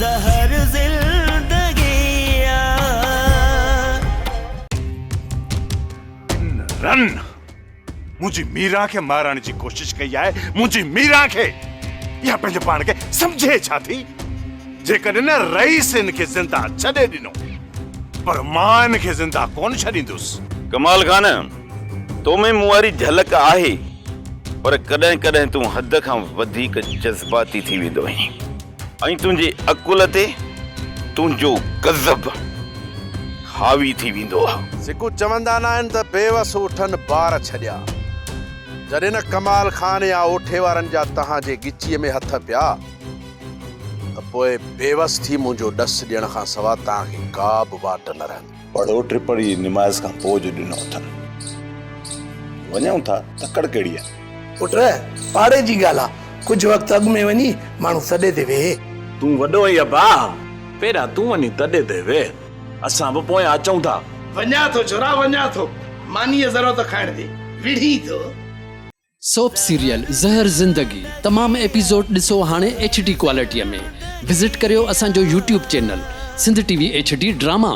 زهر زندگي آ. ان رن منهنجي ميران کي مارڻ جي ڪوشش ڪئي آهي، منهنجي ميران کي! اها پنهنجو پاڻ کي سمجهي ڇا ٿي؟ جيڪڏهن نه رئيس هن کي زنده ڇڏي ڏنو پر مان هن کي زنده ڪونه ڇڏيندس. ڪمال خان، تو ۾ مون واري جهلڪ آهي، پر ڪڏهن ڪڏهن تون حد کان وڌيڪ جذباتي ٿي ويندو آهين ۽ تنهنجي عقل تي تنهنجو غضب حاوي ٿي ويندو آهي. سڪو چوندا ناهن ته بيوس اٺن بار ڇڏيا. جڏهن نه ڪمال خان يا اوٺي وارن جا توهان جي ڳچيء ۾ هٿ پيا ته پوء بيوس ٿي منهنجو ڏس ڏيڻ کان سوا توهان کي ڪا به واٽ نه رهندي. پڙهو ٽپڙ جي نماز کان پوء جو ڏنو اٿن. وڃون ٿا، تڪڙ ڪهڙي آ. پٽ، پاڙي جي ڳالهه آ، ڪجهه وقت اڳ ۾ وڃي ماڻهو تڏي تي ويهي. تون وڏو آهين ابا، پهريان تون وڃي تڏي تي ويهه، اسان به پويان اچون ٿا. وڃان ٿو ڇورا، وڃان ٿو، مانيء ذرو ته کائڻ ڏي، وڙهين ٿو. سوپ سيريل زهر زندگي تمام ايپيسوڊ ڏسو هاڻي ايڇ ڊي ڪوالٽي ۾ وزٽ ڪريو اسان جو YouTube channel Sindh T V H D drama.